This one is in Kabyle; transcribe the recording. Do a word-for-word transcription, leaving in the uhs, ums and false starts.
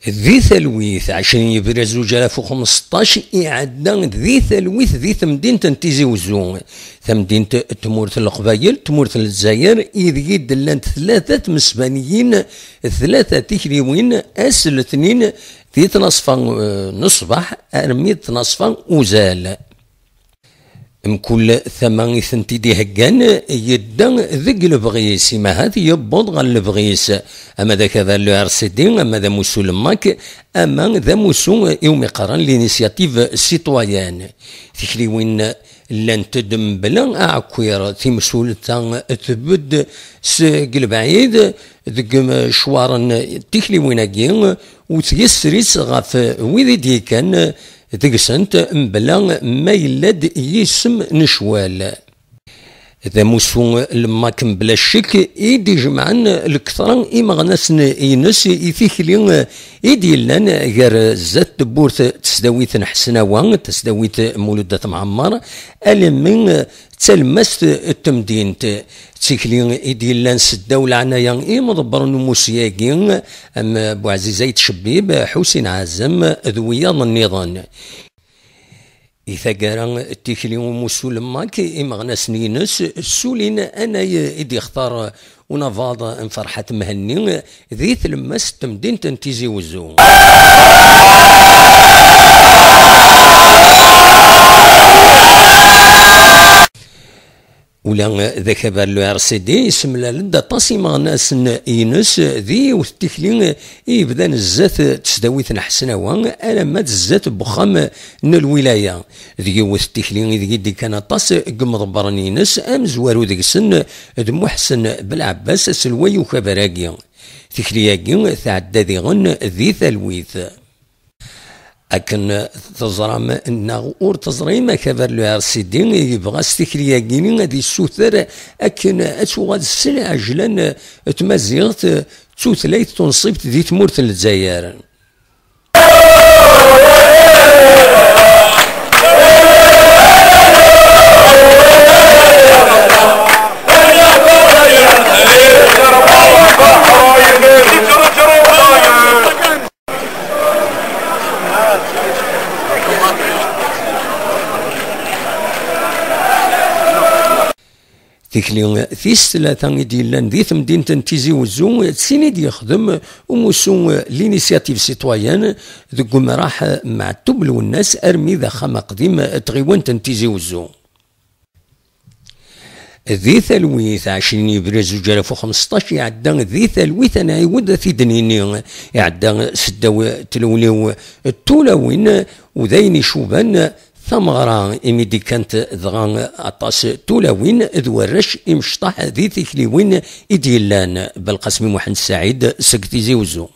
Di talwit, ɛecrin yebrir zuǧ alaf u xmesṭac, iɛedda di talwit di temdint n Tizi Uzzu. Tamdint n tmurt n Leqbayel, tmurt n Lezzayer, ideg i d-llant tlata tmesbaniyin, tlata tikliwin, ass n letnin, di tnaṣfa, eh, n ṣṣbeḥ armi d tnaṣfa uzal. Mkul tama i tent-id-iheggan yedda deg lebɣi-s, imahat yewweḍ ɣer lebɣi-s, ama d akabar n le R C D, ama d amussu n le mac, ama d amussu iwumi qqaren l'initiative citoyenne. Tikliwin llant-d mebla aɛekkiṛ, timsulta tbedd seg lebɛid deg imecwaren n tikliwin-agi, u tgessr-itt ɣef wid i d-yekkan deg-sent mebla ma yella-d yisem n ccwal. D amussu n le mac mebla ccek i d-ijemɛen lektra imeɣnasen-ines i tikli i d-yellan gar zdat tewwurt n tesdawit n Ḥesnawa, tasdawit Mulud At Mɛemmer, almi d talemmast n temdint. D tikli i d-yellan seddaw leɛnaya imḍebbren n umussu-agi, am Buɛziz Ayt Cebbib, Ḥusin Ɛazem d wiyaḍ nniḍen. I taggara n tikli n umussu n le mac, imeɣnasen-ines ssulin anay i d-yextar unabaḍ n Ferḥat Mhenni di tlemmast n temdint n Tizi Uzzu. Ula d akabar n le R C D yessemlal-d aṭas imeɣnasen-ines di yiwet n tikli i yebdan zdat tesdawit n Ḥesnawa alamma d zdat n wexxam n lwilaya. D yiwet n tikli ideg i d-ikkan aṭas n yimḍebbren-ines, amezwaru deg-sen d Muḥsen Belɛebbas, aselway ukabar-agi. Tikli-agi tɛedda diɣen di talwit. Akken teẓram neɣ ur teẓrim, akabar n le R C D yebɣa s tikli-agi ad yessuter akken ad tuɣal s lɛejlan tmaziɣt d tutlayt tunṣibt di tmurt n Lezzayer. Tikli tis tlata i d-yellan di temdint n Tizi Uzzu, d tin i d-yexdem umussu L'Initiative Citoyenne deg umraḥ Meɛtub Lwennas armi d axxam aqdim n tɣiwant n Tizi Uzzu. Di talwit, ɛecrin yebrir zuǧ alaf u xmesṭac iɛedda, di talwit ad nɛiwed ad t-id-nini, iɛedda seddaw tlewliw n tulawin, u d ayen icuban tameɣra, imi d-kkant dɣa aṭas n tulawin d warrac imecṭaḥ di tikliwin i d-yellan. Belqasem Muḥend Saɛid seg Tizi Uzzu.